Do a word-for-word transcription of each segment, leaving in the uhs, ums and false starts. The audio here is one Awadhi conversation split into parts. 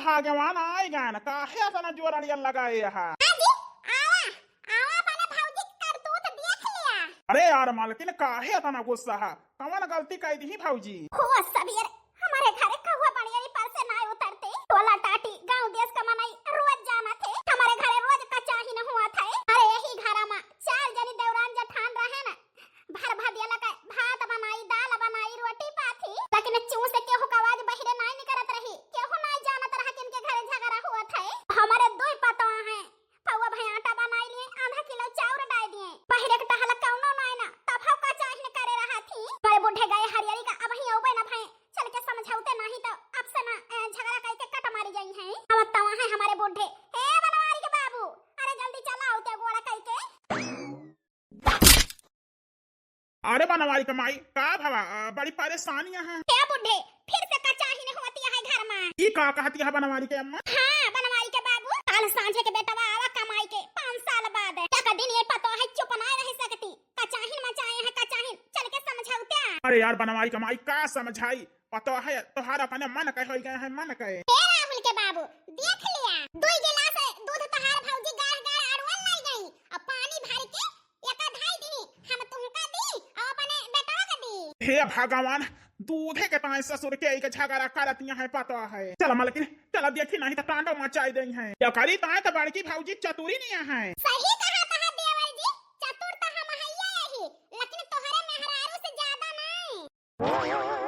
आगेवान आइ गएन, काहे अतना जोर अड़ियल लगाए हा? हाँ जी, आवा, आवा अपने भौजी के करतूत देख लिया। अरे यार मालकिन, काहे अतना गुस्सा हा? कवन गलती कइ दिही भौजी? हो सबेर हमरे घरे कउआ बनियरी पर से नाहीं उतरते। टोला टाटी, गाँव देस का मनई रोज जानत है, हमरे घरे रोज कचाहिन हुआ थे। अरे यही घरा मा चार जनी देवरान जेठान रहे न, भर भदिया लगा भात बनाई, दाल बनाई, रोटी पाथी, लेकिन चूँ से केहू का आवाज बहिरे नाहीं निकरत रही, केहू नाहीं जानत रहा कि इनके घरे झगड़ा हुआ थे। हमरे दुइ पतोह हैं, पौवा भर आटा बनाई लिए, आधा किलो चाउर डाइ दिए, बहिरे के टहल कउनो नाहीं ना, तब हम कचाहिन करे रहा थी। हमरे बूढ़े गए हरियरी का, अबहीं अउबे ना भए, चल के समझौते नाहीं तो अब से ना, ए, झगड़ा कइ के कट मारी गई हैं। अब तवा है हमरे बूढ़े, ए बनवारी के बाबू, अरे जल्दी चला आउते गोड़ा कइ के। अरे बनवारी के माई, का भवा, अ, बड़ी परेशानी है। ए बूढ़े, फिर से कचाहिन होती है घर मा। ई का कहती है बनवारी के अम्मा? हाँ, बनवारी के बाबू, काल सांझे के बेटवा आवा कमाई के, पाँच साल बाद। एक दिन ये पतोह चुप नाहीं रह सकती, कचाहिन मचाए हैं, कचाहिन, चल के समझौते आ। अरे यार बनवारी के माई, का समझाई, पतोह तोहार अपने मन के होइ गए हैं, मन के। ए राहुल के बाबू, देख लिया, दुइ गिलास दूध तोहार भौजी गाढ़ गाढ़ अड़ुअल लाई गई, अब पानी भर के एका धई दी, हम तुमका दी अउ अपने बेटवा के दी। हे भगवान, दूधे के ताई ससुर के एक झगड़ा करतिया है पतोह। चल मलकिन, चल देखी नाहीं तो तांडव मचाई देई हैं। एकरी ताई तो बड़की भौजी चतुरी नहीं है। सही कहा तहा देवर जी, चतुर तो हम हइया यही, लेकिन तोहरे मेहरारू से ज्यादा नहीं।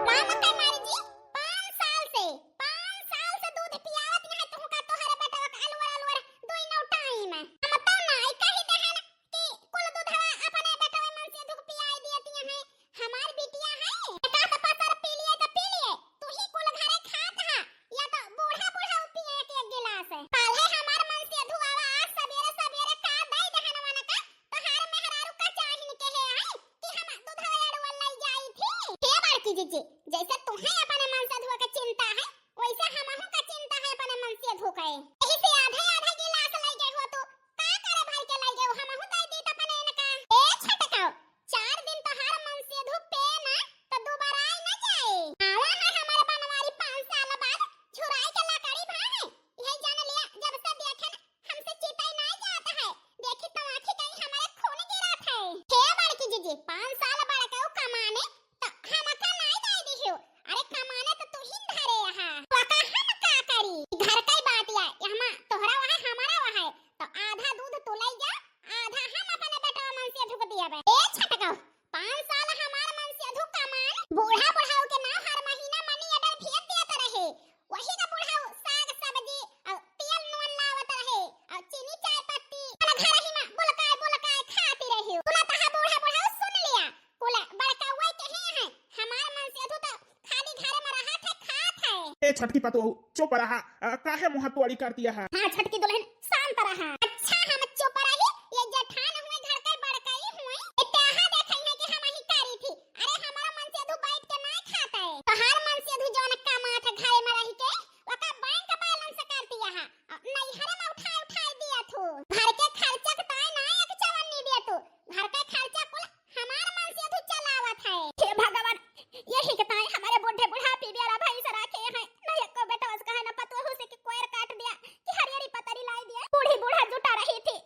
का मकई मारी जी, पाँच साल से, पाँच साल से दूध पियावत यहाँ तुमका तोहरे बेटवा के अलवर अलवर दुइनो टाइम। हम तो नाई कही देहन कि कुल दूधवा अपने बेटवे मनसेधु के पियाई दियत यहाँ। हमार बिटिया है, एक आध पसर पी लिए तो पी लिए, तू ही कुल घरे खात हा, या तो बूढ़ा बूढ़ा पिए एक एक गिलास। काल्हे हमार मनसेधु आवा आज सबेरे सबेरे का दई देहन वनका, तोहार मेहरारू कचाहिन के हे आई कि हम दूधवा अड़ुअल लई जाई थी। हे बड़की जीजी, जैसे तुहे अपने मनसेधु के चिंता है, वैसे हमहू का चिंता है अपने मनसेधु के। यही से आधे आधे गिलास लई गए हो तू, का करे भर के लई गए हो, हमहू दई दीत अपने इनका। ए छटकाओ, चार दिन तोहार मनसेधु पे ना तो दोबारा आई ना जाए। आवा है हमारे बनवारी पाँच साल बाद, झुराई के लकड़ी भाई, यही जान लिया, जब से देखे ना, हमसे चितई नाई जात है। देखी तो आँखी कहीं हमारे खून गिरत है। हे बड़की जीजी, पाँच साल बड़कऊ कमाने तो हमका नाई दे दिहियो। अरे कमाने तो तू ही धरे यहाँ। तो का हम का करी? घर का ही बात या, यहाँ तोहरा वहाँ हमारा वहाँ है। तो आधा दूध तू लई जा, आधा हम अपने बेटवा मनसेधु के दियाबे। ए छटकऊ, पाँच साल हमार मनसेधु कमान, बूढ़ा बुढ़ाऊ के नाम हर महीना money order भेज देत रहे। वही का बुढ़ाऊ साग सब्जी अउ तेल नून लावत रहे अउ चीनी चाय पत्ती अपना घर ही में बुलकाए बुलकाए खाती रही। सुना तहा बूढ़ा बुढ़ाऊ सुन लिया, कुल बड़कउए के ही है, हमार मनसेधु तो खाली घर में रहत है, खात है। ए छटकी पतोहू, चुप रहा, अ, काहे मुँह तोड़ी करती है? हाँ छटकी दुल्हन, शांत रहा। अच्छा हम चुप रही, ये जेठान हुए घर के बड़कई हुए, ये तहा देखई है कि हम ही करी थी। अरे हमारा मनसेधु बैठ के नाई खात है, तोहार मनसेधु जौन कमात है घरे में रह के, ओका bank balance करती है, अ, नैहरे में उठाए उठाए दिया थू। घर के खर्चा के ताई नाई एक चवन्नी दिया तू, घर के खर्चा कुल हमार मनसेधु चलावत है। हे भगवान, यही के ताई हमारे बूढ़े बुढ़ापी बेरा भैंस रखे हैं, न एको बेटवा से कहे, न पतोहू से कि कोयर काट दिया, कि हरियरी पतरी लाई दिया। बूढ़ी बूढ़ा जुटा रही थी,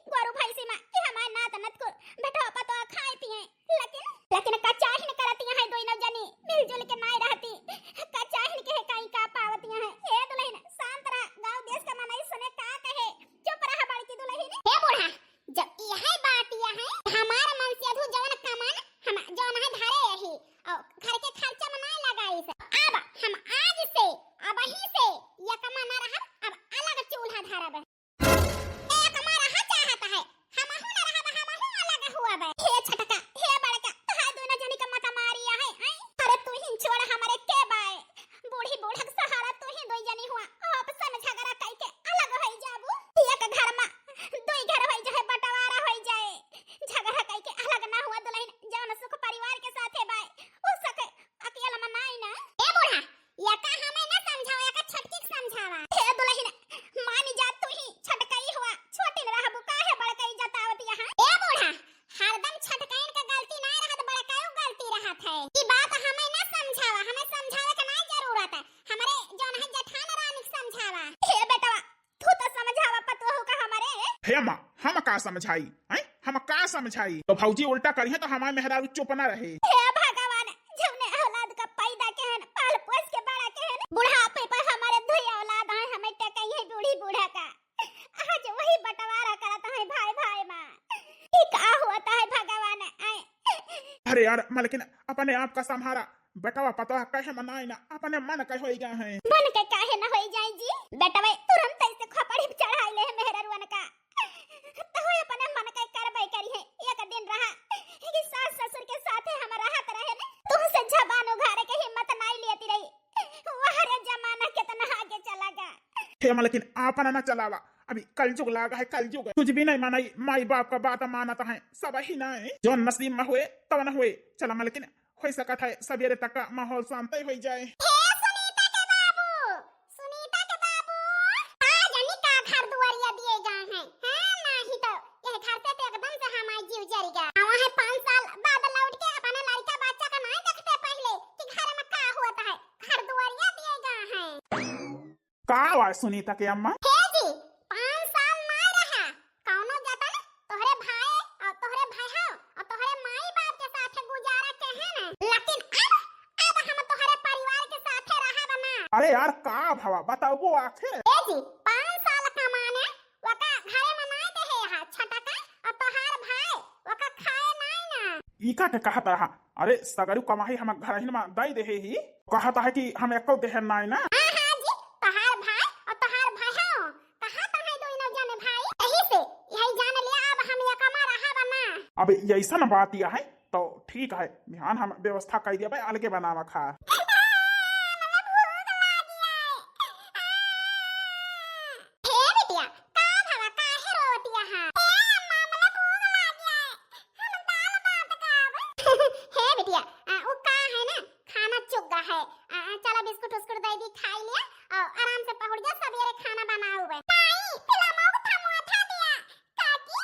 हे अम्मा, हम का समझाई, हैं? हम का समझाई? तो भौजी उल्टा करिहे तो हमार मेहरारू चुप ना रहे। हे भगवान, जौने औलाद का पैदा केहेन, पाल पोस के बड़ा केहेन, बुढ़ापे पर हमारे दुई औलाद आए, हमें टकइहे बूढ़ी बूढ़ा का। आज वही बंटवारा करत है भाई भाई मा। ई का होत है भगवान? आए। अरे यार मलकिन, अपने आप का संभारा। बेटवा पतवा कहे मनाई ना, अपने मन के होई गए हैं। मन के काहे न होई जाए जी? बेटवा तुरंत ऐसे खोपड़ी पे चढ़ाई ले है मेहररुअन का। तो अपने मन के करबे करी है। एक दिन रहा कि सास ससुर के साथे हम रहत रहे ने, तुमसे जबान उघारे के हिम्मत नाई लेती रही। वाह रे जमाना कितना आगे चला गया। हे मलकिन, आपन ना चलावा, अभी कलयुग लागा है, कलयुग। कुछ भी नहीं मानाई, माई बाप का बात मानत है सब ही नहीं। जौन नसीब में हुए तवन हुए। चला मलकिन, हो सकत है सवेरे तक का माहौल शांत ही हो जाए। हे सुनीता के बाबू, सुनीता के बाबू, का जानी का घर दुआरिया दिए गए हैं, हैं? नाही तो यह घर से तो एकदम से हमार जीव जरी गया। आवा है पाँच साल बाद लौट के अपने लड़का बच्चा का नाई देखते पहले कि घर में का होत है, घर दुआरिया दिए गए हैं। का हुआ सुनीता के अम्मा? हे जी, पाँच साल ना रहा, कौनो जतन तोहरे भाई और तोहरे भाई और तोहरे माई बाप के साथ गुजारा के है ना, लेकिन अब, अब हम तोहरे परिवार के साथ रहा बना। अरे यार, का भवा बताओ आखिर? हे जी, पाँच साल कमाने वका घरे में नाई देहे हा, छटका, और तोहार भाई वका खाए नाई ना। ई का के कहत रहा? अरे, सगरू कमाई हम घरहिन में दई देहे ही। कहत है कि हम एको देहे नाई ना। हाँ, हाँ जी, तोहार भाई और तोहार भाई हो। कहा तो है दोनों जने भाई। यही से, यही जान लिया अब हम ये कमा रहा बना। अब ऐसन बात यह है, तो ठीक है, बिहान हम व्यवस्था कर दिया भाई, अलगे बनावा खा। हे बिटिया, का भवा, काहे रोवतिया हा? ए अम्मा, मला भूख लागी है, हम दाल भात खाब। हे बिटिया, आ, उ का है ना, खाना चुग्गा है। आ, चला बिस्कुट उस्कुट दे दी, खाई लिया, और आराम से पहुड़ जा, सवेरे खाना बनाउबे। ताई, पिला मोग थमोथा दिया, काकी,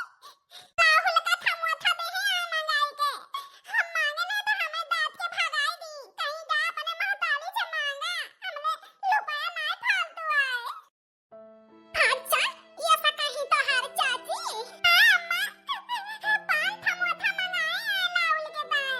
राहुल का थमोथा दे है आए मंगाई के। हम मांगे नहीं तो हमें दांत के भगाई दी, कहीं जा अपने महतारी से मांगा, हमने रुपया नहीं फालतू आए। अच्छा, ये सा कहीं तोहार चाची? हाँ, अम्मा। पान थमोथा मंगाए हैं राहुल के ताए।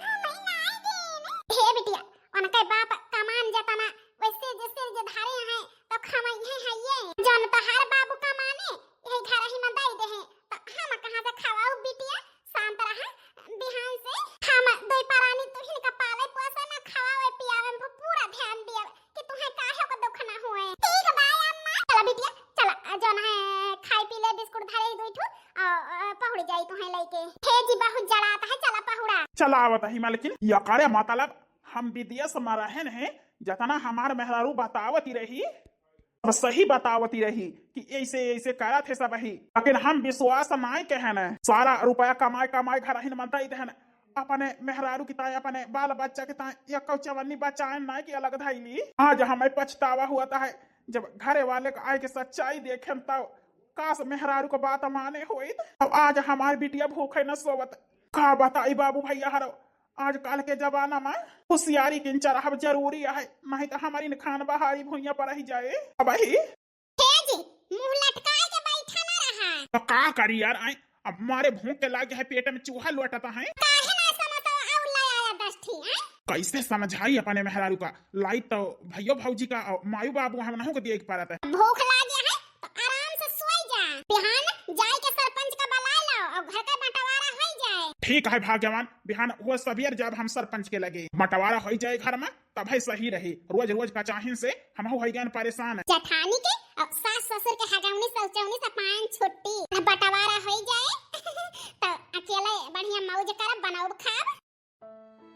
हम ही नाई दीन। हे बिटिया, उनके बाप कमान जतना वैसे जे सिर जे धारे हैं, तो खमइहे हैं ये। जौन तोहार बाबू कमाने, यही घर ही में दई दे हैं, तो हम कहाँ से खवाऊ बिटिया? शांत रहा, बिहान से हम दुई परानी तुहिन का पाले पोसे ना, खवावे पियावे में पूरा ध्यान दिया कि तुहे काहे को दुख ना हुए। ठीक बा अम्मा। चला बिटिया, चला, जौन है खाई पी ले, बिस्कुट धरे दुई ठो, आ, आ, पहुड़ जाई तुहे लेके। हे जी बहुत जड़ात है, चला पहुड़ा। चला आवत ही मालकिन, ये करे मतलब हम विदेश में रहन है, जतना हमार मेहरारू बतावती रही, सब सही बतावती रही कि ऐसे ऐसे करत है सब ही, लेकिन हम विश्वास नाय कहन। सारा रुपया कमाए कमाए घरहिन में दई देहन, अपने मेहरारू की ताई, अपने बाल बच्चा की ताई, एको चवन्नी बचाए नाय कि अलग धैली। आज हमें पछतावा हुआ है, जब घरे वाले का आए के सच्चाई देखेन तब। काश मेहरारू को बात माने होइत, तब आज हमार बिटिया भूखे न सोवत। का बताई बाबू भैया हरो, आजकल के जमाना में होशियारी किन चरहब जरूरी है, नहीं तो हमारी खान बहारी भुइयां पर रह जाए। अब ही हे जी, मुंह लटकाए के बैठा ना रहा। तो का करी यार, आए, अब मारे भूख के लागे है, पेट में चूहा लोटता है। काहे ना समोसा और ले आया दस ठी, हैं? कैसे समझाई अपने मेहरारू का? लाई तो भैयो भौजी का और मायू बाबू हम नहु को दिए के परत है। भूख लागे है तो आराम से सोई जा, बिहान जाए के सरपंच का बुला लो और घर का बंटवारा हो जाए। ठीक है भाग्यवान, बिहान वो सवेर जब हम सरपंच के लगे बंटवारा हो जाए घर में, तब है सही रही। रोज रोज का चाहिन से हमहू हो गए परेशान। जठानी के अब सास ससुर के हगौनी सौचौनी से पान छुट्टी, बंटवारा हो जाए तो अकेले बढ़िया मौज करब, बनाउब खाब।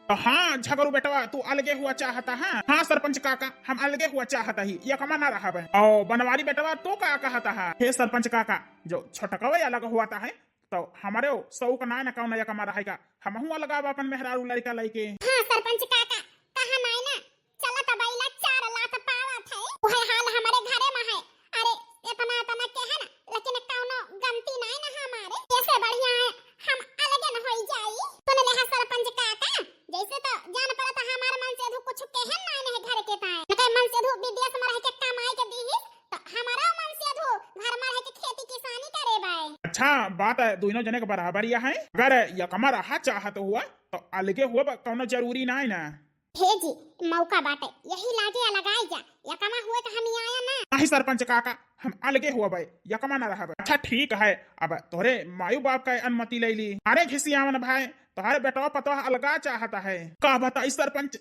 तो हाँ झगरू बेटवा, तू अलगे हुआ चाहता है? हाँ सरपंच काका, हम अलगे हुआ चाहता ही, ये कमा ना रहा है। और बनवारी बेटवा, तू का कहता है? हे सरपंच काका, जो छोटकवे अलग हुआ है, तो हमारे शौक ना न कौन एक हमारा है का, हमहू अलगाव अपन मेहरारू लड़का लइके। हाँ सरपंच काका, कहा नाय ना, चला तबैला चार लात पावत है, वही हाल हमारे घरे में है। अरे इतना इतना के है ना, लेकिन कौनो गलती नाय ना हमारे, ऐसे बढ़िया है हम अलगे न होई जाई। सुन ले हा सरपंच काका, जैसे तो जान पड़ता हमारे मन से अधू कुछ कहन नाय नहीं घर के ताए, न कहे मन से अधू विदेश में रह के कमाई के दीही, तो हमारा मन से अधू घर में रह के खेती किसानी करे। हाँ, बात दुइनो जने के बराबर या है। अगर यकमा रहा चाहत हुआ तो अलगे हुआ बा, कौनो जरूरी नाई ना। हे जी, मौका बाटे, यही लागे अलगाई जा, यकमा हुए तो हम ही आया ना। नहीं सरपंच काका, हम अलगे हुआ बे, यकमा ना रहबे। अच्छा ठीक है, अब तोहरे मायू बाप का अनुमति ले ली। अरे घिसियावन भाई, तोहरे बेटवा पतवा अलगा चाहता है। का बताई सरपंच,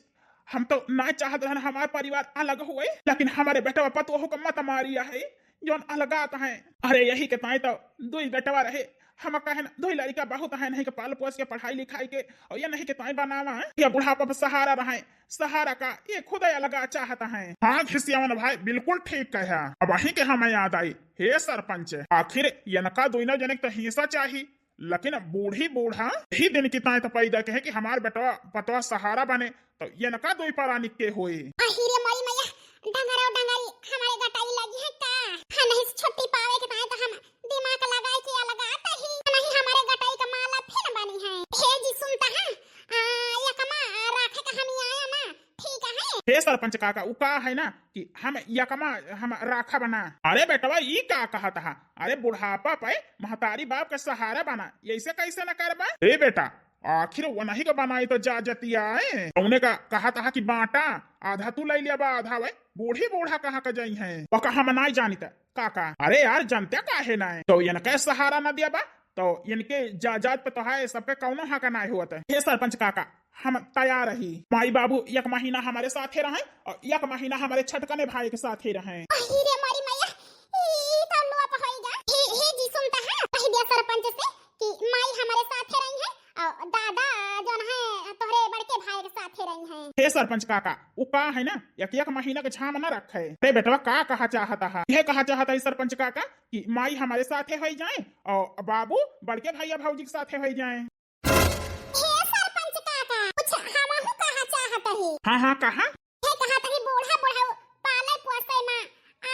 हम तो ना चाहत रहन हमार परिवार अलग हुए, लेकिन हमारे बेटवा पतोह का मत मारिया है, जौन अलगात हैं। अरे यही के ताई तो दुई बेटवा रहे, हम कहे ना दुई लड़का बहुत है, नहीं के पाल पोस के पढ़ाई लिखाई के, और ये नहीं के ताई बनावा है, ये बुढ़ापा पे सहारा रहे, सहारा का ये खुद अलगा चाहत हैं। हाँ घिसियावन भाई बिल्कुल ठीक कहा। अब वहीं के हमें याद आई, हे सरपंच, आखिर इनका दोनों जने के तो हिस्सा चाही, लेकिन बूढ़ी बूढ़ा यही दिन की ताई तो पैदा के है कि हमार बेटवा पतवा सहारा बने, तो इनका दुई परानी के होई। अही रे मोरी मैया, डंगरो डंगरी हमारे गटाई लगी है का? हम नहीं छुट्टी पावे के ताई तो हम दिमाग लगाए के अलगात ही, नहीं हमारे गटाई का माला फिर बनी है। हे जी सुनता है, आ, यकमा राखे का हम ही आया ना, ठीक है। हे सरपंच काका, उ का है ना कि हम यकमा हम राखा बना। अरे बेटवा, ई का कहत हा? अरे बुढ़ापा पे महतारी बाप का सहारा बना, ऐसे कैसे न करबा? ए बेटा, आखिर वनही का बनाई तो जा जतिया है। उन्हें का कहत हा कि बांटा, आधा तू ले लिया बा, आधा वै बूढ़ी बूढ़ा कहाँ का जाई है, ओका हम नाई जानित काका। अरे यार, जनते काहे नाई? तो इनके सहारा न दिया बा, तो इनके जायदाद पे तो है, सबके कौनो हक नाई होत है। हे सरपंच काका, हम तैयार रही। माई बाबू एक महीना हमारे साथे रहें और एक महीना हमारे छटकने भाई के साथे रहें। अही रे मोरी मैया, ई तो लोप होई गा। हे, हे जी सुनता है, कह दिया सरपंच से कि माई हमारे साथे रही है और दादा जौन है तोहरे बड़के भाई के साथे रही है। हे सरपंच काका, उ का है ना, एक एक महीना के झाम ना रखे। अरे बेटवा, का कहा चाहता है? यह कहा चाहता है सरपंच काका कि माई हमारे साथे होई जाए और बाबू बड़के भैया भौजी के साथे होई जाए। हे सरपंच काका, कुछ हमहू कहा चाहत ही। हाँ, हाँ, कहा। हे कहत ही बूढ़ा बुढ़ऊ पाले पोसे मा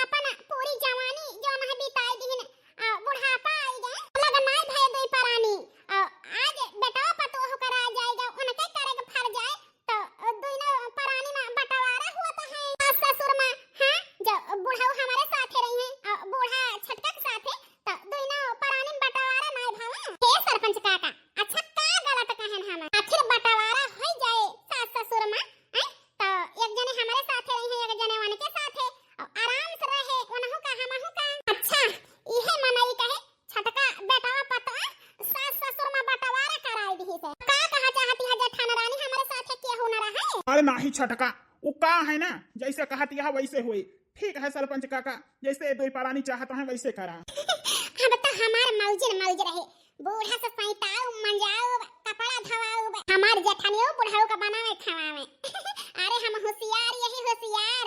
आपन पूरी जवानी जौन है बिताई दिहिन, आ, बुढ़ापा आई गए, लग नाई भय दुई परानी, आ, आज बेटवा पतोह करा जाएगा, उनके करे के फर जाए, तो दुइनो परानी मा बंटवारा हुआ तो है, सास ससुर मा, हाँ, जब बुढ़ऊ हमारे साथे रही है, आ, बूढ़ा छटका के साथे, तो दुइनो परानी मा बंटवारा नाई भावा। हे सरपंच काका, अच्छा का गलत कहन हम? आखिर बंटवारा होई जाए सास ससुर मा, हैं? तो एक जने हमारे साथे रही है, एक जने उनके साथे, और आराम से रहे, उनहु का हमहु का। अच्छा, इहे मनई कहे छटका बेटवा पतवा सास ससुर मा बंटवारा कराई दिहिस। का कहा चाहती है जेठान रानी, हमारे साथे केहू न रहे? अरे नाही छटका, उ का है ना, जैसे कहती है वैसे होई। ठीक है सरपंच काका, जैसे दुई परानी चाहत हैं वैसे करा। अब तो हमार मौजिन मौज रहे, बूढ़ा से सैताऊ, मंजाऊ, कपड़ा धवाऊ, हमार जेठनियो बुढ़ऊ का बनावे खवावे। अरे हम होशियार, यही होशियार।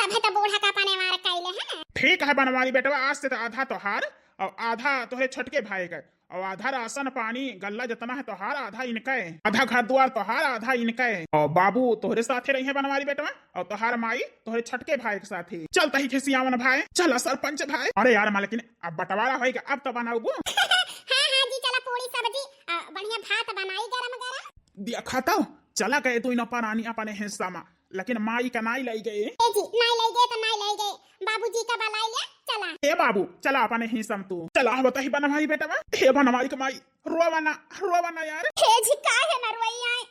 तबे तो बूढ़ा का अपने मार कैले है। ठीक है बनवारी बेटवा, आज से तो आधा तोहार और आधा तोहरे छोटके भाई का। और आधा राशन पानी गल्ला जितना है तोहार, आधा इनका है, आधा घर द्वार तोहार, आधा इनका है। और बाबू तोहरे साथे रही है बनवारी बेटवा, और तोहार माई तोहरे छटके भाई के साथे। चलता ही खिसियावन भाई, चला सरपंच भाई। अरे यार मालकिन, अब बंटवारा होई गा, अब तो बनाउबू। हाँ, हाँ जी, चला पूरी सब्जी, आ, बढ़िया भात बनाई गरम गरम। देखा तो, चला गए दुइनो परानी अपने हिस्सा मा। लेकिन माई का नाई लाई गए। ए जी, नाई लाई गए तो नाई लाई गए। बाबूजी का बलाई लिया, चला। ए बाबू, चला अपने हिस्सा मा तू। चला, अब तही बनवारी बेटवा। हे बनवारी के माई, रोवा ना, रोवा ना यार। हे जी, काहे ना रोई आए?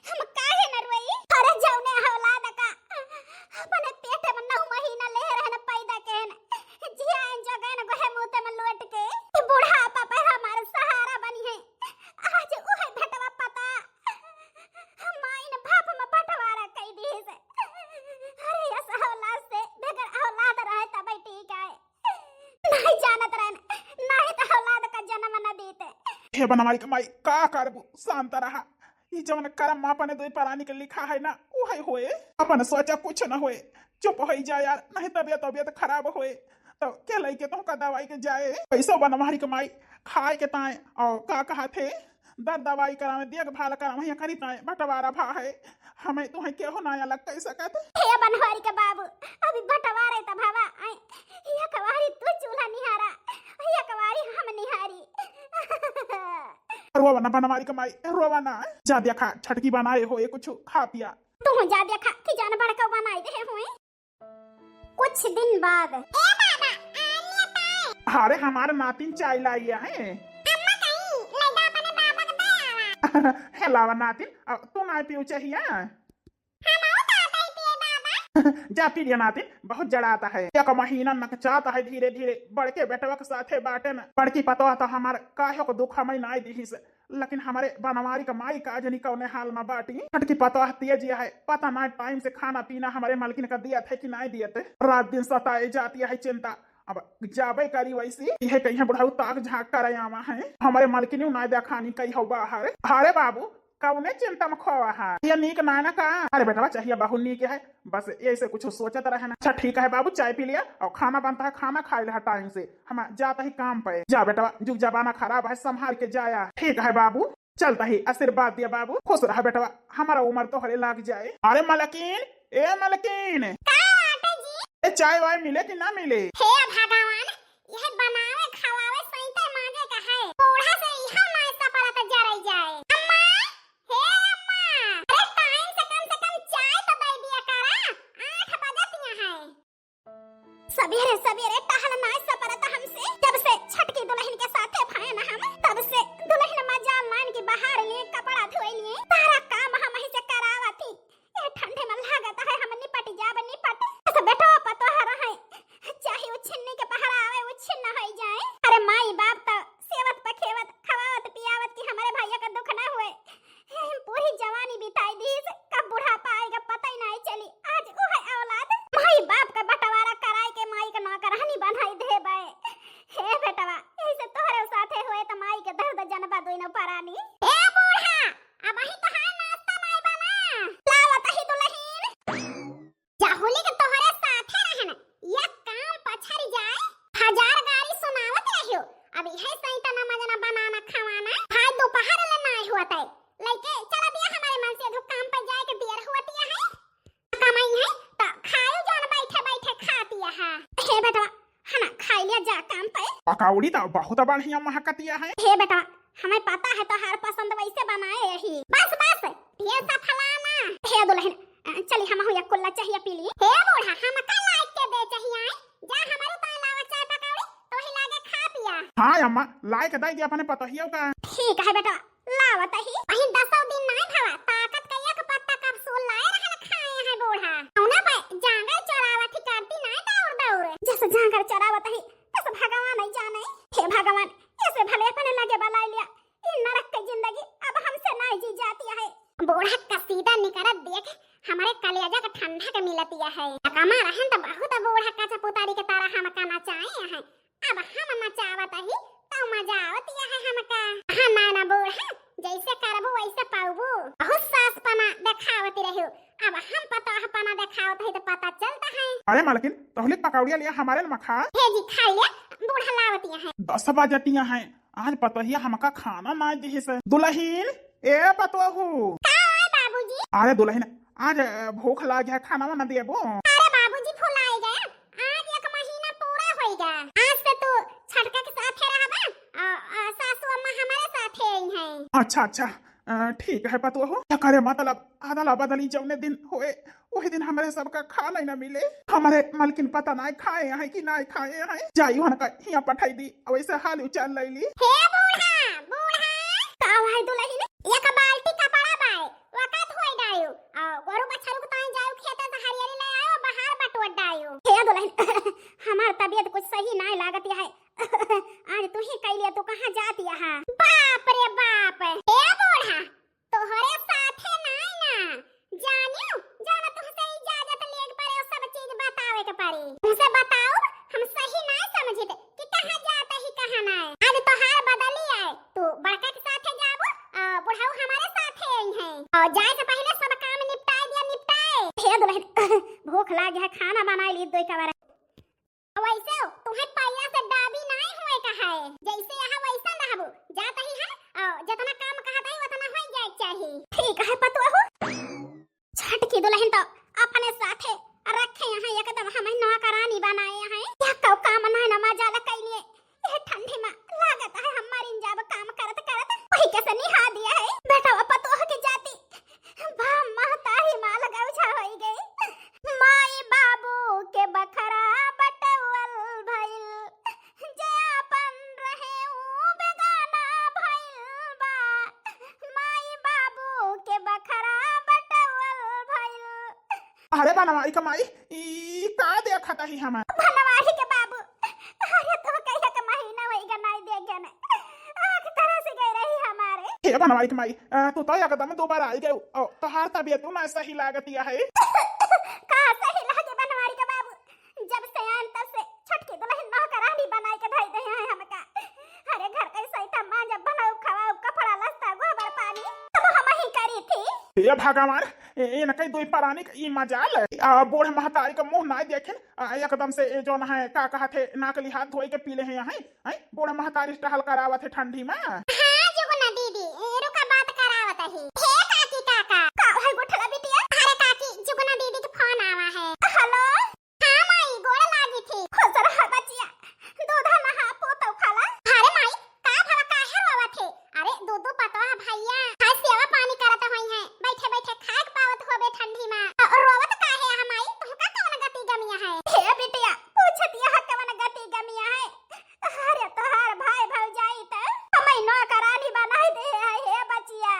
हम काहे ना रोई? अरे जौने औलाद का अपने पेट मा नौ महीना ले रहन पैदा केन, जियान जगन गोहे मुते मा लोट के, बुढ़ापा पे हमार सहारा बनी है। आज उहे बेटवा पता माई न बाप मा बंटवारा कई दिहिस। अरे, यस औलाद से, बगैर औलाद रहे तबे ठीक है। नहीं जानत रहन, नहीं तो औलाद का जन्म न देते। हे बनवारी के माई, का करबू? शांत रहा। ई जवन करम मा अपने दुई परानी के लिखा है ना, उहे होए। अपन सोचा कुछ न होए, चुप होई जा यार, नहीं तबियत, तबियत खराब होए तो के लइके तुमका दवाई के जाए। कैसो बनवारी के माई, खाए के ताए और का कहा थे, दर दवाई करावे, देखभाल करावे, या करी ताए बंटवारा भा है, हमें तुहे केहू ना अलग कह सकत। हे बनवारी के बाबू, अभी बंटवारा त भवा, आई, या कवारी तू चूल्हा निहारा, या कवारी हम निहारी। रोवा ना बनवारी के माई, रोवा ना। जा देखा, छटकी बनाए होए कुछ खा पिया। तू जा देखा कि जान बड़का बनाई दे हुए। कुछ दिन बाद। ए बाबा, आनिया ताए। अरे हमार नातिन चाय लाइ है। अम्मा कहीं लइका अपने बाबा के दे आवा। हे लावा नातिन, अब तू नाहीं पियो चाहिया? हम आऊ तो आते ही पिए बाबा। जा पी लिया नातिन, बहुत जड़ात है। एक महीना नकचात है धीरे धीरे। बड़के बेटवा के साथे बाटे न। बड़की पतोह तो हमार काहे को दुख हमें नाहीं दिहिस, लेकिन हमरे बनवारी का माई का जनी कौने हाल में बाटी। छोटकी पतोह तेज है, पता नाहीं टाइम से खाना पीना हमरे मलकिन का दियत है कि नाहीं दियत। रात दिन सताए जाती है चिंता। अब जाबे करी वैसी, इहे कहिया बुढ़ऊ ताक झाँक करे आवा है। हमरे मलकिन नाहीं देखानी कहियो बाहर। अरे बाबू, कौने चिंता में खोवा है? ये नीक नाहीं ना का? अरे बेटवा, चाहिया बहुत नीक है, बस यही से कुछ सोचत रहे ना। अच्छा ठीक है बाबू, चाय पी लिया और खाना बनता है, खाना खाइ लिया टाइम से। हम जाता ही काम पे। जा बेटवा, जुग जमाना खराब है, संभाल के जाया। ठीक है बाबू, चलता ही, आशीर्वाद दिया बाबू, खुश रहा बेटवा, हमारा उम्र तोहरे लाग जाए। अरे मलकिन, ए मलकिन, का बाटे जी? ए चाय वाय मिले कि ना मिले? हे भगवान, यह बनावे खवावे सैते मांजे का है। बूढ़ा से इहा नाश्ता पड़ा त जराई जाए। अम्मा, हे अम्मा, अरे टाइम से कम से कम चाय तो दे दिया करा, आठ बजतिया है। सबेरे सबेरे टहल नाय सपरत हमसे, जब से छटकी दुलहिन के साथे भयन हम, तब से दुलहिन मजाल नाइन की बहार लिए, कपड़ा धोए लिए, सारा काम हमही से करावत ही। ए ठंडे में लागत है हम निपट जाब निपट। बस बेटवा पतोह रहे, चाहे उछिन्नी के पहरा आवे, उछिन्न होई जाए। अरे माई बाप त सेवत पखेवत, खवावत पियावत कि हमरे भैया का दुख ना हुए। पूरी जवानी बिताई दीस, कब बुढ़ापा आएगा पता ही नाहीं चली। आज उहे औलाद माई बाप का बंटवारा कराए के माई का नौकरानी बनाई देबे। हे बेटवा, ऐसे तोहरे साथे होए त माई के दर्द जनबा दोनों परानी। ए बूढ़ा, अबही तोहार नाश्ता नाय बना। लावत ही दुलहिन। जाहुली के तोहरे साथे रहन, या काम पछड़ जाए, हजार गारी सुनावत रहियो। अब इहे सही तना मजना बनाना खवाना, खाए दोपहर ले नाय होत है। लइके चला दिया हमरे मन से, धूप काम पर जाए के देर होतिया है। कमाई है त खायो जौन बैठे बैठे खातिया है। हे बेटवा, हना खाई लिया जा काम पे। पकौड़ी त बहुत बढ़िया महकतिया है। हे बेटवा, हमें पता है तोहार पसंद वैसे बनाए यही। बस बस, ढेर सा फलाना। हे दुलहिन, अ, चली हमहू एक कुल्ला चाहिया पी ली। हे बूढ़ा, हमका लाइके दे चाहिया, जा हमरे ताई लावा चाय पकौड़ी, तोही लागे खा पिया। हाँ अम्मा, लाइके दे दे अपने पतोहियो का। ठीक है बेटा, लावत ही। वही दसो दिन नाय भवा, ताकत का एक पत्ता capsule लाए रहन खाए हैं बूढ़ा। उन्हें पे जांगर चोरावत ही करती नाय दौड़ दौड़। जस जांगर चोरावत ही, तस भगवान ही जाने। हे भगवान, ऐसे भले अपने लगे बलाय लिया। ई नरक के जिंदगी अब हमसे नाय जी जाती है। बूढ़ा कसीदा निकरत देख हमरे कलेजा के ठंडा के मिलतिया है। कमा रहन त बहुत बूढ़ा कचा पुतारी के तरह हमका नचाए हैं। अब हम नचावत ही त मजा आवतिया है हमका। हाँ नाना बूढ़ा, जैसे करबू वैसे पाउबू। बहुत सास पना देखावती रहू, अब हम पतोह पना देखावत ही त पता चलता है। अरे मालकिन, तोहली पकौड़िया लिया हमरे न मखा। हे जी खा लिया, बूढ़ा लावतिया है। दस बजतिया है, आज पतोहिया हमका खाना नाय दिहिस। दुलहिन, ए पतोहू। का है बाबूजी? अरे दुलहिन, आज, अ, भूख लाग है, खाना वाना देबो? अरे बाबूजी, भुलाए गया, आज एक महीना पूरा होई गया। आज से तू छटका के साथे रहबा, अ, अ, सासू अम्मा हमारे साथे आई हैं। अच्छा, अच्छा, अ, ठीक है पतोहू। एकरे मतलब अदला बदली जौने दिन होए, वही दिन हमरे सबका खाना ही ना मिले। हमरे मलकिन पता नाय खाए हैं कि नाय खाए हैं। जाई उनका हियां पठाई दी, वैसे हाल उचाल लैली। हे बूढ़ा, बूढ़ा। का भाई दुलहिन, एक बाल्टी कपड़ा बाय, वका धोए डायो। आ गोरू बछरू को ताई जायो खेते से हरियरी ले आयो, बाहर बटोर डायो। हे दुलहिन, हमार तबीयत कुछ सही नाय लागत है। आज तू ही कह लिया, तू कहाँ जाती है? बाप रे बाप। हे बूढ़ा, तोहरे साथे नाय ना, जानियो, जाना तुमसे इजाजत लेग पड़े, सब चीज बतावे के पड़ी। तुमसे बताओ, हम सही नाय समझित कि कहाँ जात ही, कहाँ नाय। आज तोहार बदली आए, तू बड़का के साथे जाबो, आ बुढ़ऊ हमारे साथे आई हैं। और जाए से पहले सब काम निपटाए दिया, निपटाए। हे दुलहिन, भूख लाग है, खाना बनाए ली दो कबार। वैसे हो, तुम्हें पहिया से डाबी नाय हुए का है, जैसे यहाँ वैसा रहबू। जात ही हम, अ, जितना काम कहत है, उतना होई जाए के चाही। ठीक है पतोहू। छटकी दुलहिन तो अपने साथे रखे हैं, एकदम हम नौकरानी बनाए हैं। या कौ काम नाय ना मजाल कैलिए। ये ठंडी में लागत है हम मरिन जाब काम करत करत। वही कैसे निहा दिया है। बेटा वो पतोह के जाती। बा महतारी माल गौछा होई गई। माई बाबू के बखरा बटवल भइल। जे अरे बनवारी के माई, ई का देखत ही हम? बनवारी के बाबू, अरे तो कहिया के महीना होई गा नाई देखे ने। आँख तरस गई रही हमारे। हे बनवारी के माई, आ, तू तो एकदम दोबारा आई गई। ओ, तोहार तबियत ना सही लागतिया है। का सही लागे बनवारी के बाबू? जब से आन तब से छोटकी दुलहिन नौकरानी बनाई के धई दे हैं हमका। अरे घर के सैता माँ जब बनाऊ खवाऊ कपड़ा लत्ता गोबर पानी तब हम ही करी थी। हे भगवान, ए, इनके दुई परानी के ई मजाल। आ, बूढ़ महतारी के मुँह नाई देखे, आ, एकदम से ए, जौन है, का कहत है, नाक लिहात धोई के पी ले हैं, हैं? बूढ़ महतारी से टहल करावत है ठंडी में। हाँ, जुगना दीदी, ए, रुका बात करावत ही। हे काकी काका। का है गुठला बिटिया? अरे काकी, जुगना दीदी के फोन आवा है। हेलो। हाँ माई, गोड़ लागी थी। खुश रहा बचिया, दूध नहा पोतौ खाला। अरे माई, का भवा काहे रोवत है? अरे दू दू पतवा भैया, हाय सेवा पानी करत होई हैं, बैठे बैठे खाए के पावत होबे ठंडी में। अ, रोवत काहे है माई? तुहका कवन गति गमिया है? हे बिटिया, पूछत यह कवन गति गमिया है? अरे तोहार भाई भौजाई त हमें नौकरानी बनाई दे है, हे बचिया।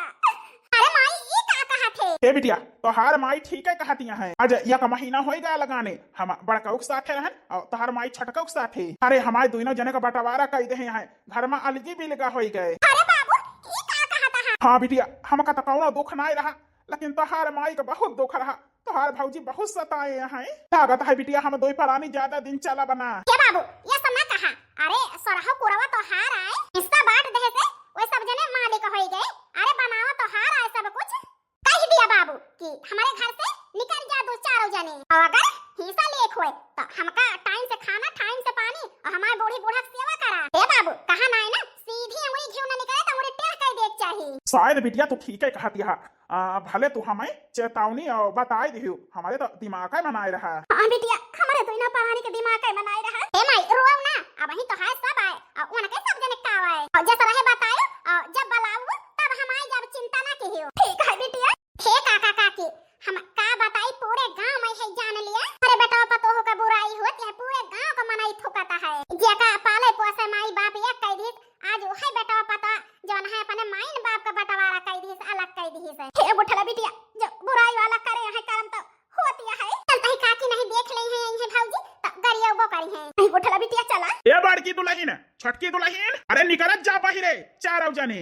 अरे माई, ई का कहत है? हे बिटिया, तोहार माई ठीक है कहतिया है। आज एक महीना होई गा लगाने, हम बड़कऊ के साथे रहन और तोहार माई छोटकऊ के साथे। अरे हमारे दोनों जने का बंटवारा कई दे हैं, घर में अलगी बिलगा होई गए। अरे बाबू, ई का कहत है? हाँ बिटिया, हमका तो कौनो दुख नाई रहा, लेकिन तोहार माई का बहुत दुख रहा। तोहार भौजी बहुत सताए हैं। लागत है बिटिया, हम दोई परानी ज्यादा दिन चला बना। हे बाबू, ये सब ना कहा। अरे, सोरहो पुरवा तोहार आए, हिस्सा बांट देहे से, वो सब जने मालिक होई गए। अरे, बनावा तोहार आए सब कुछ। कह दिया बाबू कि हमारे घर से निकल जा दो चारों जने, और अगर हिस्सा लेक होए, तो हमका टाइम से खाना, टाइम से पानी, और हमारे बूढ़ी बूढ़ा के सेवा करा। हे बाबू, कहा ना है ना, सीधी उंगली घिउ न निकले, तो उंगली टेढ़ कर दे के चाही। शायद बिटिया, तू ठीक है कहतिया। आ, भले तू हमें चेतावनी, आ, बताई दिहु, हमारे तो दिमाग है मनाए रहा। हाँ बिटिया, हमारे दोनों परानी के दिमाग है मनाए रहा। ए माई, रोव ना, अबहीं तो है सब आए, आ, उनके सब जने का आए, और जैसा रहे बतायो, और जब बुलाऊ, तब हम आए, जब चिंता ना किहियो। ठीक है बिटिया। हे काका काकी, हम का बताई, पूरे गांव में है जान लिया। अरे बेटवा पतोह का बुराई होत है, पूरे गांव का मनई थुकता है। जेका पाले पोसे माई बाप एक कह दीस, आज वही बेटवा पता जौन है अपने माइन बाप का बंटवारा कई दिहिस, अलग कई दिहिस। हे गुठला बिटिया, जो बुराई वाला करे हैं करम तो होती है। चलता ही काकी नहीं देख ले हैं, हैं भौजी, तो गरियबो करी हैं। नहीं गुठला बिटिया चला। ए बड़की दुलहिन, छोटकी दुलहिन, अरे निकरत जा बहिरे, चारौ जने।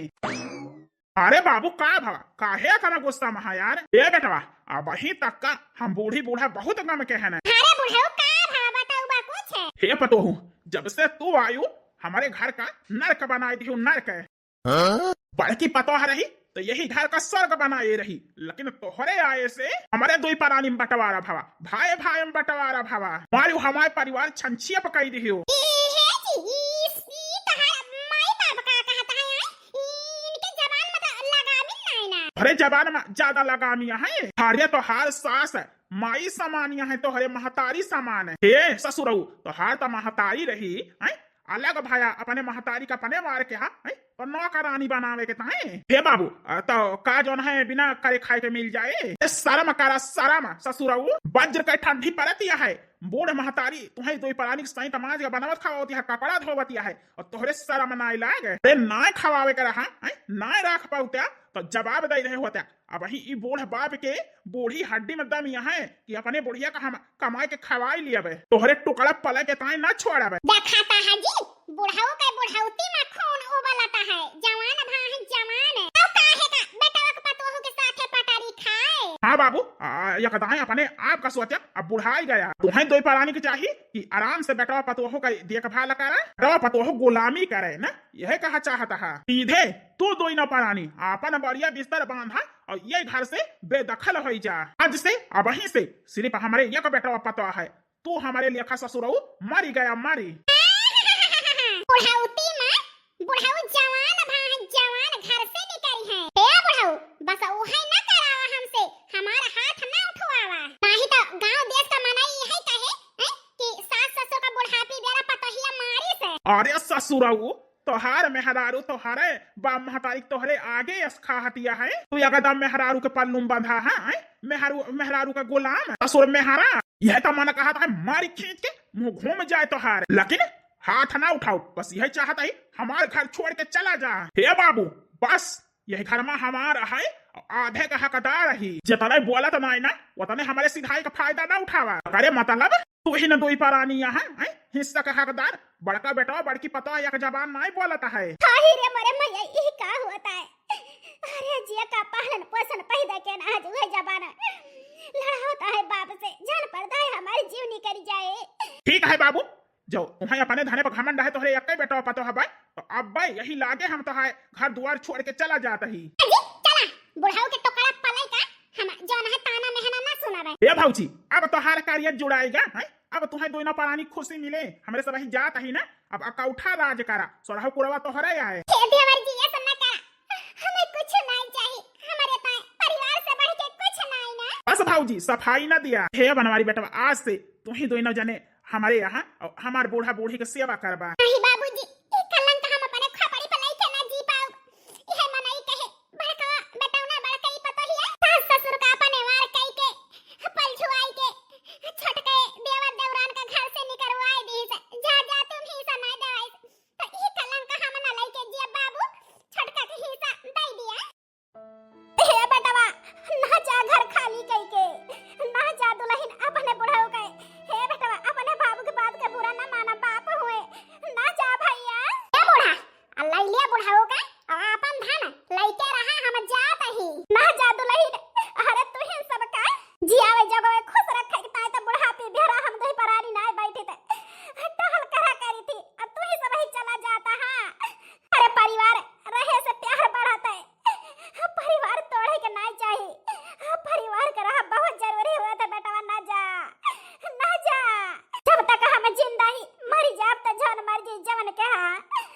अरे बाबू का भवा, काहे इतना गुस्सा में है यार? ए बेटवा, अबहीं तक का हम बूढ़ी बूढ़ा बहुत गम के हैं। अरे बुढ़ऊ का भवा बताऊ बा कुछ? हे पतोहू, जब से तू आयु हमारे घर का नरक बनाए दिहु, नरक। हाँ? बड़की पतोह रही तो यही घर का स्वर्ग बनाए रही, लेकिन तोहरे आए से हमारे दुई परानी में बंटवारा भवा, भाई भाई में बंटवारा भवा। मारू हमारे परिवार छंछिया पकाई दिहियो। ई हे जी, ई, ई तोहार माई बाप का कहत है, हैं? ई इनके जबान में तो लगामी नहीं ना। अरे जबान में ज्यादा लगामी है। अरे तोहार सास माई समानिया है, तोहरे महतारी समान है। हे ससुरऊ, तोहार तो महतारी रही, हैं? अलग भया अपने महतारी का अपने मार के, हाँ, हैं? तो नौकरानी बनावे के ताई। हे बाबू, अ, तो का जौन है बिना करे खाए के मिल जाए? ए, शर्म करा, शर्म, ससुरऊ, वज्र के ठंडी परतिया है। बूढ़ महतारी, तुहैं दुई परानी के सही तमाज के बनावत खवावतिया है, कपड़ा धोवतिया है, और तोहरे शर्म नाई लागे। अरे नाई खवावे के रहा, हैं? नाई राख पाउत्या, तो जवाब दे रहे होत्या। अबहीं ई बूढ़ बाप के बूढ़ी हड्डी में दम यह है कि अपने बुढ़िया का हम कमाए के खवाई लियबे, तोहरे टुकड़ा पले के ताई ना छोड़बे। देखाता है जी, बुढ़ऊ के बुढ़ौती में खून उबलता है, जवान भा है जवान। तब काहे का बेटवा के पतोहू के साथे पटारी खाए? हाँ बाबू, आ, यकदाएं अपने आप का सोचा, अब बुढ़ाई गया। तुहैं दुई परानी के चाही कि आराम से बेटवा पतोहू का देखभाल करे, बेटवा पतोहू गुलामी करे ना, यह कहा चाहता है। सीधे तू दोई न परानी, आपन बढ़िया बिस्तर बांधा और ये घर से बेदखल होई जा। आज से, अबहीं से सिर्फ हमरे एक बेटवा पतोह है, तू हमरे लेखा ससुरऊ मरी गया, मरी। बुढ़ौती में बुढ़ऊ जवान भा जवान घर से निकली है। हे बुढ़ऊ, बस उहे न करावा हमसे, हमार हाथ न उठवावा, नहीं तो गांव देश का मनई यही कहे, हैं, कि सास ससुर का बुढ़ापी बेरा पतोहिया मारी से। अरे ससुरऊ, तोहार मेहरारू तोहरे बाप महतारी के तोहरे आगे यस खाहतिया है। तू एकदम मेहरारू के पल्लू में बंधा है, हैं? मेहरू, मेहरारू का गुलाम, ससुर मेहरा। यह तो मन कहत है मारी खींच के मुंह घूम जाए तोहार, लेकिन हाथ ना उठाओ, बस यही चाहत है हमार घर छोड़ के चला जा। हे बाबू, बस यही घर में हमार है, आधे का हकदार ही। जितने बोलत नाई ना, उतने हमरे सिधाई का फायदा ना उठावा। अरे मतलब, तू ही ना दोई परानी यहाँ, हैं? हिस्सा का हकदार, बड़का बेटवा, बड़की पतवा एक जबान नाई बोलत है। हाय रे मोरे मैया, ई का होत है? अरे जिया का पालन पोषण पैदा के ना आज वह जबान लड़ावत है बाप से, जान पड़ता है हमारी जीव निकल जाए। ठीक है बाबू, जो तुम्हें अपने धने पर घमंड है, तोहरे एक्के बेटवा पतोह बा, तो अब बा यही लागे हम तोहार घर दुआर छोड़ के चला जात ही। अजी, चला, बुढ़ऊ के टोकरा पलाई का, हम जौन है ताना मेहना ना सुनावे। ए भौजी, अब तोहार कारिया जुड़ाएगा, हैं? अब तुम्हें दोनों परानी खुशी मिले, हमरे सब ही जात ही ना, अब अकौठा राज करा, सोरहु कुरवा तोहरे आए। हे देवर जी, ये सब ना करा, हमें कुछ नहीं चाहिए, हमारे पाए परिवार से बढ़ के कुछ नहीं ना। बस भौजी, सफाई ना दिया। हे बनवारी बेटवा, आज से तू ही दोनों जने हमारे यहाँ और हमार बूढ़ा बूढ़ी के सेवा करबा। नहीं बाबूजी, ई कलंक हम अपने खोपड़ी पर लेके ना जी पाऊ। यह मनई कहे, बड़का बेटौना बड़कई पतोहिया, सास ससुर का अपने वार कई के, पलझुआई के, छोटके देवर देवरान का घर से निकरवाई दी से। जा, जा, तुम ही से नहीं देवाई। तो ई कलंक हम ना लेके जिया बाबू, छोटका के हिस्सा दे दिया। हे बेटवा, ना जा घर खाली कई के, ना जा दुलहिन अपने बुढ़ऊ के। हे बेटवा, अपने बाबू के बात के बुरा ना माना, बाप हुए, ना जा भैया। ए बूढ़ा, आ लई लिया बुढ़ऊ के, आ अपन धन लइके रहा, हम जात ही। ना जा दुलहिन, अरे तू ही सब का जियावे जगवे खुश रखे के ताई त बुढ़ापी बेरा हम दही परानी नाय बैठी ते टहल करा करी थी, अब तू ही सब ही चला जाता है। अरे परिवार रहे से प्यार बढ़त है, परिवार तोड़े के नाय चाही। परिवार के रहा बहुत जरूरी हुआ था बेटवा, ना जा, ना जा। जब तक हम जिंदा ही, मर जाब त जौन मर्जी जवन के हा।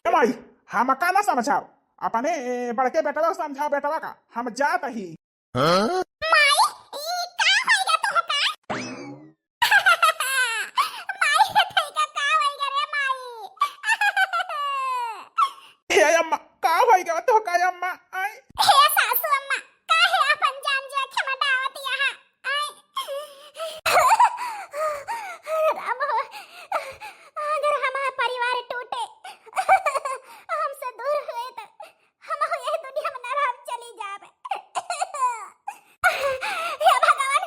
ए माई, हमका ना समझाओ, अपने बड़के बेटवा को समझाओ, बेटवा का हम जात ही। हाँ? माई, ई का होइगा तोहका? माई, तोहका का होइगा रे माई? हे अम्मा, का होइगा तोहका अम्मा? आई। हे सासू अम्मा, काहे अपन जान जोखिम में डावत यहाँ? आई। राम हो, अगर हमार परिवार टूटे, हमसे दूर हुए तो हम यह दुनिया में ना रहब, चली जाब। हे भगवान,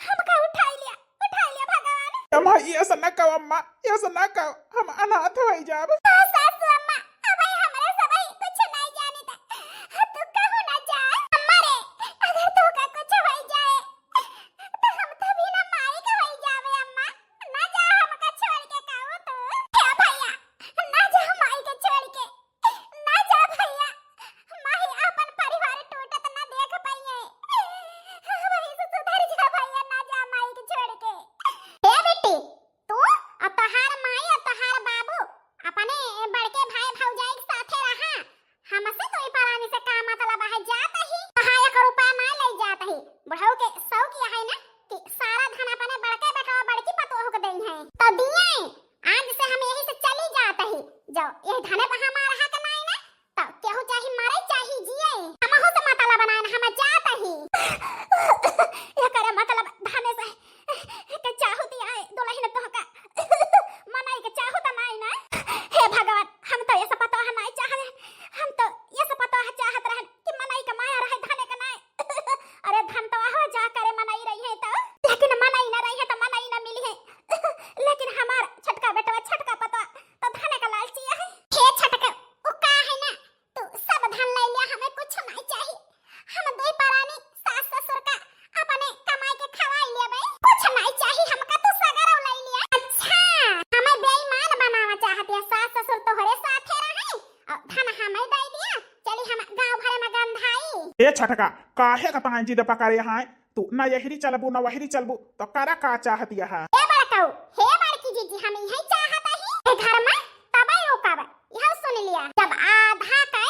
हमका उठाई लिया, उठाई लिया भगवान। अम्मा, ये ऐसा ना कहो अम्मा, ये ऐसा ना कहो, हम अनाथ हो जाब। हाँ, सासू अम्मा, अब हमरे सब कुछ नहीं जानी था। तू कहू ना जा। अम्मा रे, अगर तोहका कुछ हो जाए, तो हम तो बिना माई के हो जाबे अम्मा। ना जा हमका छोड़ के कहू तू। हे भैया, ना जा माई के छोड़ के। ना जा भैया, माई आपन परिवार टूटत ना देख पाइए। वही से सुधर जा भैया, ना जा माई के छोड़ के। ए बेटी, तू और तोहार माई और तोहार बाबू अपने बड़के भाई भौजाई के साथे रहा। हमसे तो ई परानी से का मतलब है, जात ही। कहाँ एक रुपया ना ले जात ही। बुढ़ऊ के शौक यह है ना कि सारा धन अपने बड़के बेटवा बड़की पतोह के देई है। तो दिए, आज से हम यही से चली जात ही। जो ये धने पर हमारा हक नाई ना, तो केहू चाही मरे चाही जिए, हमहू से मतलब बनाए ना, हम जात ही। एकरे मतलब धने से के चाहू दिया है, दुलहिन तोहका मनई के चाहू त नाई ना। हे भगवान, हम तो ये सब पतोह नाई चाहले, हम तो ये सब पतोह चाहत रहन कि मनई के माया रहे, धने के नाई। अरे धन तो आहो जा करे मनई रही है तो, लेकिन मनई ना रही है तो मनई ना मिली है। लेकिन हमार छोटका बेटवा, छोटका पतवा तो धने का लालची है। हे छोटका, उ का है ना, तू सब धन ले लिया, हमें कुछ नहीं चाहिए। हम दो परानी सास ससुर का अपने कमाई के खवाई लेबे, कुछ नहीं चाहिए हमका, तू सगरो ले लिया। अच्छा, हमें बेईमान बनावा चाहत है, सास ससुर तोहरे साथे रहे और धन हमें दे दिया, चली हम गाँव भरे में गंधाई। ए छोटका, काहे का ताई जिद पकड़े हैं? तू न यहरी चलबू न वहरी चलबू, तो करा का चाहत यह? ए बड़कऊ, हे बड़की जीजी, हम यही चाहत ही। ए घर में तबे रुकब, यह सुन लिया। जब आधा के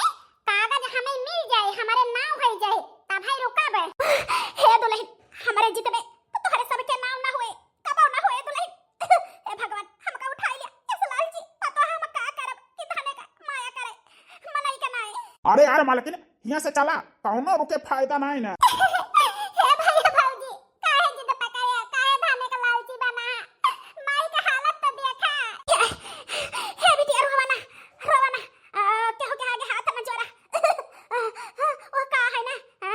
कागज हमें मिल जाए, हमारे नाम हो जाए, तब ही रुकब। हे दुलहिन, हमारे जितने तो तोहरे सबके नाम ना हुए, कबो ना हुए दुलहिन। ए भगवान, हमका उठाई लिया, इस लालची पतोह हम का करब कि धने का माया करे, मनई के नाई। अरे यार मालकिन, यहाँ से चला, कौनो रुके फायदा नाई ना। हे भैया भौजी, काहे जिद पकड़े, काहे धने का लालची बना? माई का हालत तो देखा। हे बिटिया, रोवा ना, रोवा ना। आ, केहू के आगे हाथ न जोड़ा। आ, आ, वो का है ना, आ,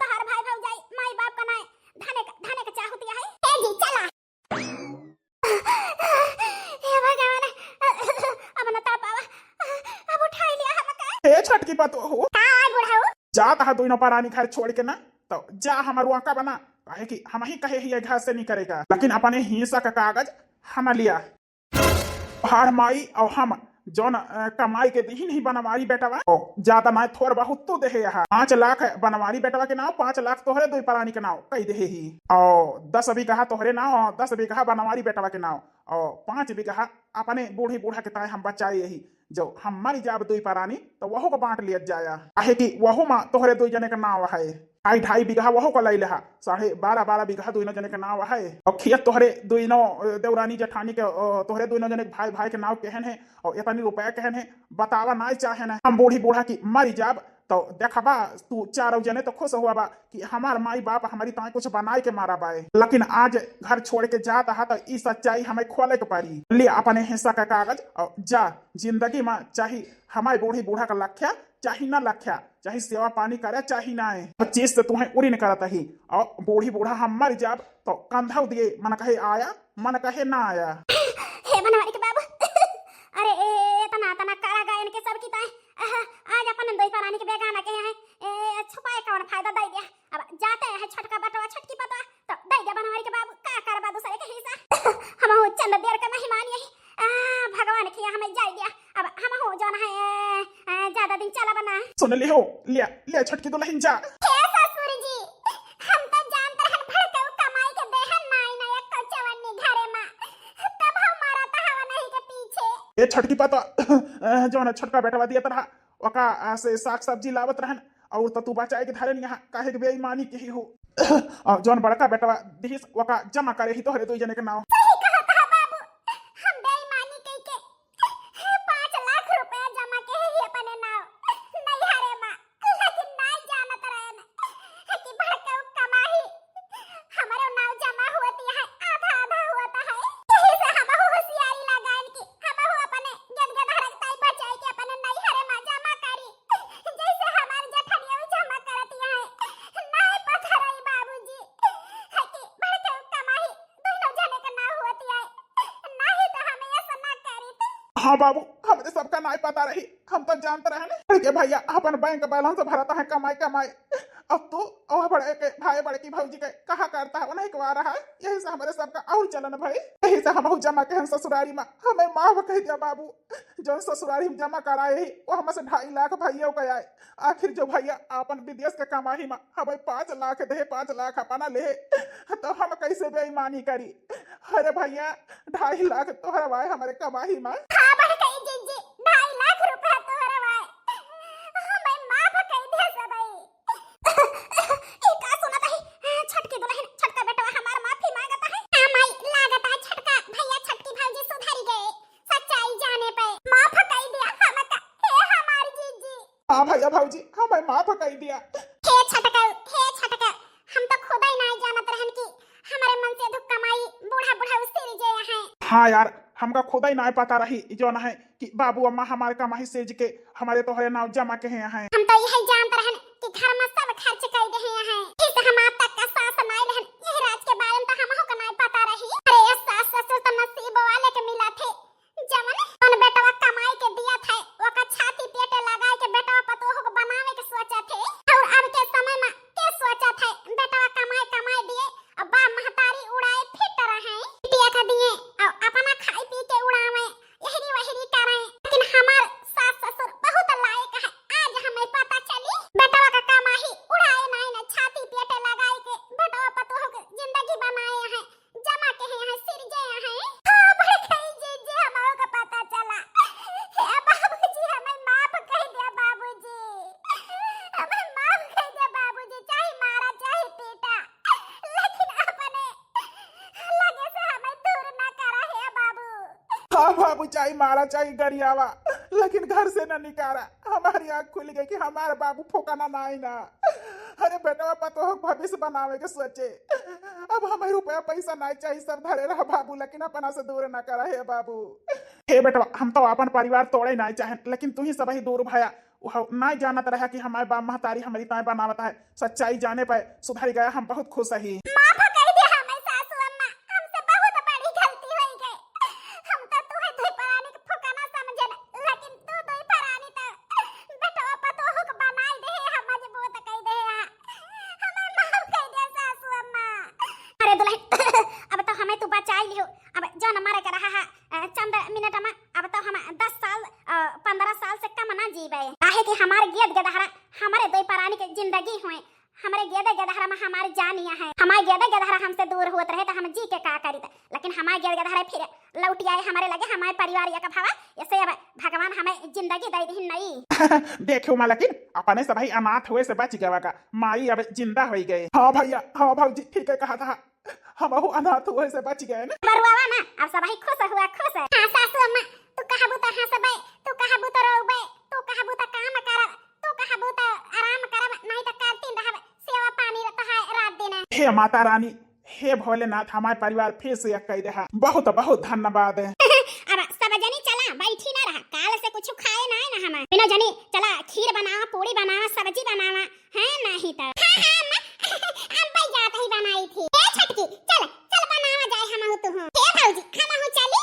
तो पतोहू, का आय बुढ़ऊ? जात हा दुइनो परानी घर छोड़ के ना, तो जा हमर वाका बना, काहे कि हमही कहे ही ये घर से निकरेगा, लेकिन अपने हिस्सा का कागज हना लिया। हार माई और हम जौन, अ, कमाई के दिहिन ही बनवारी बेटवा, ओ, ज्यादा नाय, थोर बहुत तो देहे यहाँ। पाँच लाख बनवारी बेटवा के नाव, पाँच लाख तोहरे दुई परानी के नाव कई देहे ही, और दस बीघा तोहरे नाव, और दस बीघा बनवारी बेटवा के नाव, और पाँच बीघा अपने बूढ़ी बूढ़ा के ताय हम बचाए ही। जो हम मर जाब दुई परानी, तो वहू को बांट लियत जाया, काहे कि वहू मा तोहरे दुई जने के नाव है। ढाई ढाई बीघा वहू को लई लेहा, साढ़े बारह, बारह बीघा दुइनो जने के नाव है। और खेत तोहरे दुइनो, अ, देवरानी जेठानी के, अ, तोहरे दुइनो जने के भाई भाई के नाव केहन है और इतनी रुपया केहन है, बतावा नाय चाहे ना। हम बूढ़ी बूढ़ा की मरी जाब, तो देखबा तू चारों जने तो खुश हुआ बा कि हमार माई बाप हमारी ताई कुछ बनाए के मारा बाए, लेकिन आज घर छोड़ के जात हा, तो ई सच्चाई हमें खोले के पड़ी। ले अपने हिस्सा का कागज और जा, जिंदगी में चाहे हमारे बूढ़ी बूढ़ा का लख्या चाही ना लख्या, चाही सेवा पानी करे, चाही ना आए। पच्चीस से तुहें उड़ी न करत ही, और बूढ़ी बूढ़ा हम मर जाब, तो कंधौ दिए मन कहे आया, मन कहे ना आया। हे बनवारी के बाबू, अरे ए, ए, तना, तना कड़ा गायन के सब की ताई, आहा, आज अपन दोई परानी के बेगाना के यहाँ, ए, छुपाए कौन फायदा दे दिया। अब जाते हैं छोटका बटवा, छोटकी पतवा, तो दे दिया बनवारी के बाबू, का करबा दूसरे के हिस्सा। हम चंद देर का मेहमान यही, आ, भगवान खिया हमें जाए दिया। अब हम हो जौन है, आ, ज्यादा दिन चला बना। सुन ली हो, लिया, लिया छोटकी दुल्हन जा। हे ससुर जी, हम तो जानत रहन भड़कऊ कमाई के देहन नाई ना एक चवन्नी घरे मा। तब हमारा तो हवा नहीं के पीछे। ए छोटकी पतवा, अ, जौन छोटका बेटवा दिया तरह, ओका, आ, से साग सब्जी लावत रहन, और तो तू बचाए के धरन यहाँ, काहे के बेईमानी के ही हो। और जौन बड़का बेटवा दिहिस, ओका जमा करे ही तोहरे दुई जने के नाव। सही कहत हा बाबू, हम बेईमानी कई के पाँच लाख रुपया जमा के ही अपने नाव नैहरे मा, लेकिन नाय जानत रहन कि भड़कऊ कमाही हमरो नाव जमा होती है, आधा आधा होता है। यही से हम होशियारी लगाएन कि हम अपने गदगद हरकताई बचाए के अपने नैहरे मा जमा करी, जैसे हमार जेठनिया जमा करती है। नाय पथरई बाबूजी, है कि भड़कऊ कमाही दोनों जने के नाव होती है, नहीं तो हम ऐसा ना करी। हाँ बाबू, हमरे सबका नाय पता रही, हम तो जानत रहन कि भैया अपन बैंक बैलेंस भरत है कमाई कमाई। अब तू और बड़े के भाई बड़की भौजी के कहा करत है, उन्हीं के वारा है, यही से हमरे सबका और चलन भई, यही से हम बहुत जमा के हम ससुरारी मा, हमें माफ कह दिया बाबू। जौन ससुरारी हम जमा कराए ही, वो हमसे ढाई लाख भैया के आए। आखिर जो भैया आपन विदेश के कमाही मा हमें पाँच लाख दे, पाँच लाख अपना ले, तो हम कैसे बेईमानी करी? अरे भैया, ढाई लाख तोहरा बाय हमरे कमाही मा। हाँ, बढ़ गई जीजी, ढाई लाख रुपया तोहरा बाय। हमें माफ कर दे सबई। ई का सुनत है? छोटकी दुल्हन, छोटका बेटवा हमार माफी मांगत है। हाँ माई, लागत है छोटका भैया, छोटकी भौजी सुधर गए। सच्चाई जाने पे माफ कर दिया हमका। हे हमार जीजी। हाँ भैया भौजी, हमें माफ कर दिया। हे छोटका, हे छोटका, हम तो खुद ही नहीं जानत रहन कि हमारे मन से दुख कमाई बूढ़ा बूढ़ा सिर जे हैं। हाँ यार, हमका खुद ही नहीं पता रही, जो ना है कि बाबू अम्मा हमारे कमाई सेज के हमारे तोहरे नाव जमा के हैं। हम तो यही जानत रहन कि घर में सब खर्च कर दे हैं। फिर से हम आप तक का सास नहीं रहन, यही राज के बारे में तो हमहू को नहीं पता रही। अरे ये सास ससुर तो नसीब वाले के मिला थे, जवन अपन बेटवा कमाई के दिया थे, ओकर छाती पेटे लगाए के बेटवा पतोह को बनावे के सोचा थे। और अब के समय में के सोचा थे, बेटवा कमाए कमाए दिए, अब बाप महतारी उड़ाए फिट रहे, पिया था दिए, और अपना खाई पी के उड़ावे, यहरी वहरी करे। लेकिन हमार सास ससुर बहुत लायक है, आज हमें पता चली, बेटवा का कमाई उड़ाए नहीं न, छाती पेटे लगाए के बेटवा पतोह के जिंदगी बनाए हैं, जमा के हैं, सिरजे हैं। हाँ, बड़ गई जीजी, हमरो का पता चला। हे बाबूजी, हमें माफ कर दिया बाबूजी, हमें माफ कर दिया बाबूजी, चाहे मारा चाहे पीटा, लेकिन अपने लगे से हमें दूर ना करा हे बाबू। हाँ बाबू, चाहे मारा चाहे गरियावा, लेकिन घर से ना निकारा। हमारी आँख खुल गई कि हमार बाबू फोकाना ना आई ना। अरे बेटवा पतोह भविष्य बनावे के सोचे। अब हमें रुपया पैसा नहीं चाहिए, सब धरे रहा बाबू, लेकिन अपना से दूर ना करा हे बाबू। हे बेटवा, हम तो अपन परिवार तोड़े नहीं चाहें, लेकिन तू ही सब ही दूर भया। वह नहीं जानत रहा कि हमारे बाप महतारी हमारी ताए बनावत है। सच्चाई जाने पे सुधर गया, हम बहुत खुश ही। माफ कर दे हमें सासू अम्मा, हमसे बहुत बड़ी गलती हो गई। हम तो तुहे दुई परानी के फुकना समझन, लेकिन तू दुई परानी तो बेटवा पतोह लेकिन हमार गेल गधा रहे फिर लौट आए हमारे लगे, हमारे परिवार एक भवा, ऐसे अब भगवान हमें जिंदगी दे दिहिन नई। देखो मालकिन, अपने सबही अनाथ हुए से बच गवा का, माई अब जिंदा होइ गए। हाँ भैया, हाँ भौजी, ठीक है कहा था, हमहू अनाथ हुए से बच गए ना। बरुआवा ना, अब सबही खुश हुआ, खुश। हाँ सासू अम्मा, तू कहबू त हंसबे, तू कहबू त रोबे, तू कहबू त काम करब, तू कहबू त आराम करब, नहीं त करती रहब सेवा पानी रहता है रात दिन। हे माता रानी, हे भोलेनाथ, हमार परिवार फिर से एक कई देहा। बहुत बहुत धन्यवाद। अब सब जनी चला, बैठी ना रहा, काल से कुछ खाए ना है ना हम। बिना जनी चला, खीर बनावा, पूड़ी बनावा, सब्जी बनावा, है नहीं तो। हाँ, हाँ, अम्मा, हम पै जात ही बनाई थी। ए छोटकी, चल, चल बनावा जाए हमहू तुहू। हे भौजी, हमहू चली।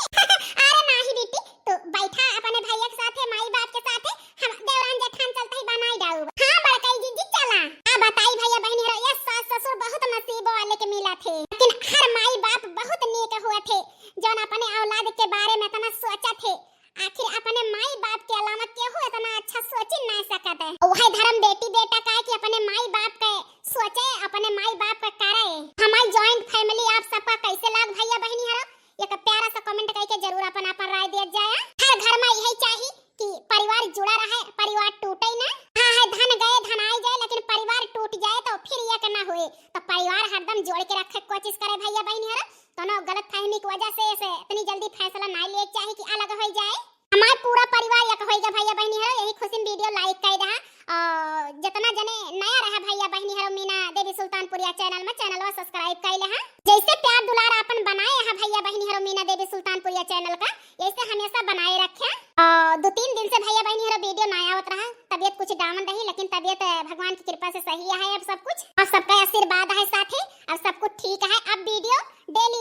अरे नाही बेटी, तू बैठा अपने भैया के साथे, माई बाप के साथे, हम देवरान जेठान चलते ही बनाई डाउब। हाँ बड़कई जीजी चला। आ बताई भैया बहनी हरो, ये सास ससुर बहुत नसीब वाले के मिला थे, लेकिन हर माई बाप बहुत नेक हुआ थे, जौन अपने औलाद के बारे में इतना सोचा थे। आखिर अपने माई बाप के अलावा केहू इतना अच्छा सोच ही ना सकत है। वही धर्म बेटी बेटा का है कि अपने माई बाप के सोचे, अपने माई बाप के करे। हमारी joint family आप सबका कैसे लाग भैया बहनी हरो, एक प्यारा सा comment करके जरूर अपन अपन राय दिया जाए। हर घर में यही चाहिए कि परिवार जुड़ा रहे, परिवार टूटे ना। हाँ है धन गए धन आई जाए, लेकिन परिवार टूट जाए तो फिर ये ना होए। तो परिवार हरदम जोड़ के रखे के कोशिश करे भैया बहनी हरो। दोनों गलत फहमी की वजह से, से इतनी जल्दी फैसला ना लिए चाहिए कि अलग हो जाए। हमार पूरा परिवार एक होइगा भैया बहनी हरो, यही खुशी में video like कर दहा। और जितना जने नया रहा भैया बहनी हरो मीना देवी सुल्तानपुरिया channel में, channel वा subscribe कर लेहा। जैसे प्यार दुलार आपन बनाए हा भैया बहनी हरो मीना देवी सुल्तानपुरिया channel का, यैसे हमेशा बनाए रखे। और दो तीन दिन से भैया बहनी हरो video ना आवत रहा, तबीयत कुछ down रही, लेकिन तबीयत भगवान की कृपा से सही है अब सब कुछ, और सबका आशीर्वाद है साथे, अब सब कुछ ठीक है। अब video daily